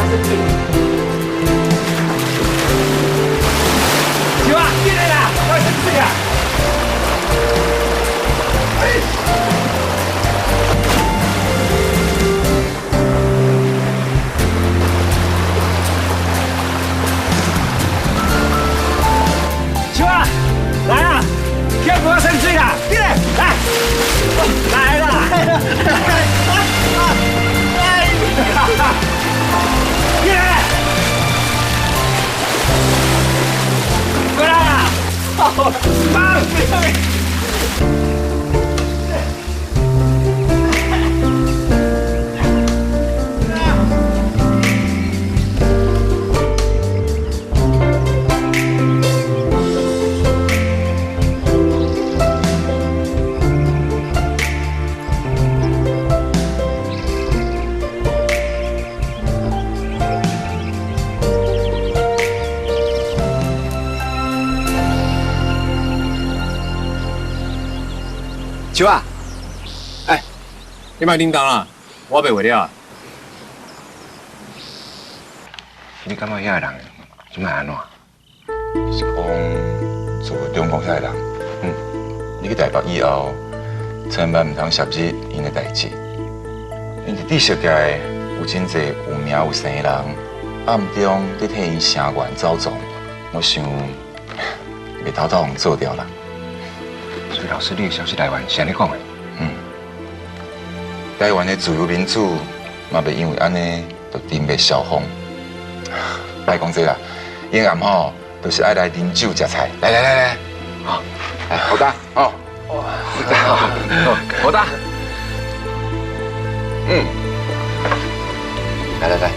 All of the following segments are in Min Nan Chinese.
要洗水。小啊，进来啦，我洗水啊。小啊，來啊，天不要生水啦，進來，來，來啦，來啦，來，進來，過來啦，好，放，秋啊，哎，你莫叮當啦，我袂畫了。你感覺遐個人這擺按怎？是講做中國遐個人，你去台北以後，千萬毋通涉入𪜶的代誌。因佇知識界有真濟有名有姓的人，暗中佇替𪜶聲援走狀，我想袂偷偷予做掉啦。所以老師，你的消息來源是按呢講的？嗯，台灣的自由民主嘛，袂因為按呢就沉袂消風。莫講這啦，𪜶暗吼就是愛來啉酒食菜。來來來來，好，來好大，哦，好大，嗯，來來來。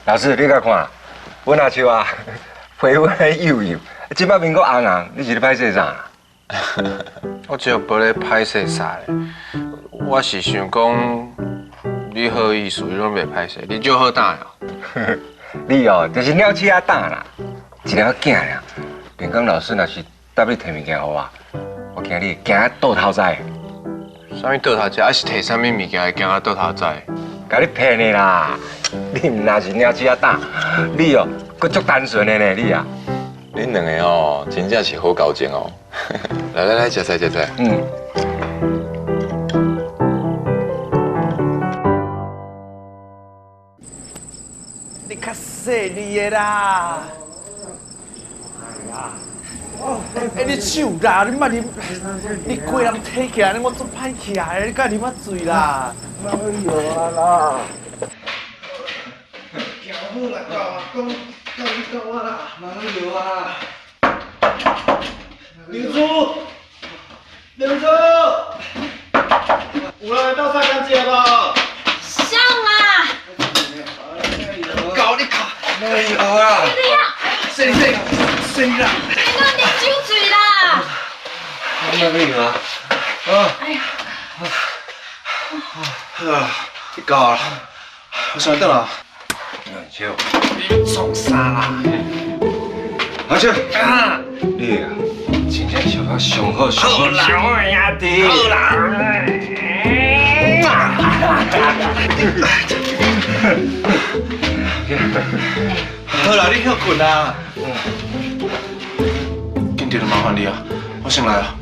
老師，你共看，阮阿秋啊，皮膚安呢幼幼，這擺面閣紅紅，你是咧歹勢啥？我只有無咧歹勢啥咧，我是想講，你好意思，你攏袂歹勢，你就好膽哦。你哦，就是鳥鼠仔膽啦，一粒仔囝爾。連講老師若是搭你提物件予我，我驚你會驚啊倒頭栽。啥物倒頭栽？啊是提啥物物件會驚啊倒頭栽？共你騙的啦！你毋若是鳥鼠仔膽，你哦，閣足單純的呢，你啊。恁兩个哦，真正是好交情哦。來來來，食菜食菜。嗯。你較細膩的啦。欸，你手啦，你莫啉，你規人提起來，我足歹起來，你敢啉啊醉啦？哪有啊啦？行好啦，到啊，講到你到我啦，哪有啊？刘珠，刘珠，有人来斗相共食无？上啊！搞你卡！哪有啊？你啊！洗洗洗啦！你拢啉酒醉啦！哪有啊？啊！哎呀！啊！你到啊！我先转啦。阿秋，你创啥啦？阿秋，啊！你啊，真正是我上好上好上好的兄弟。好啦。好啦，你歇睏啦。今日就麻煩你啊，我先來啊。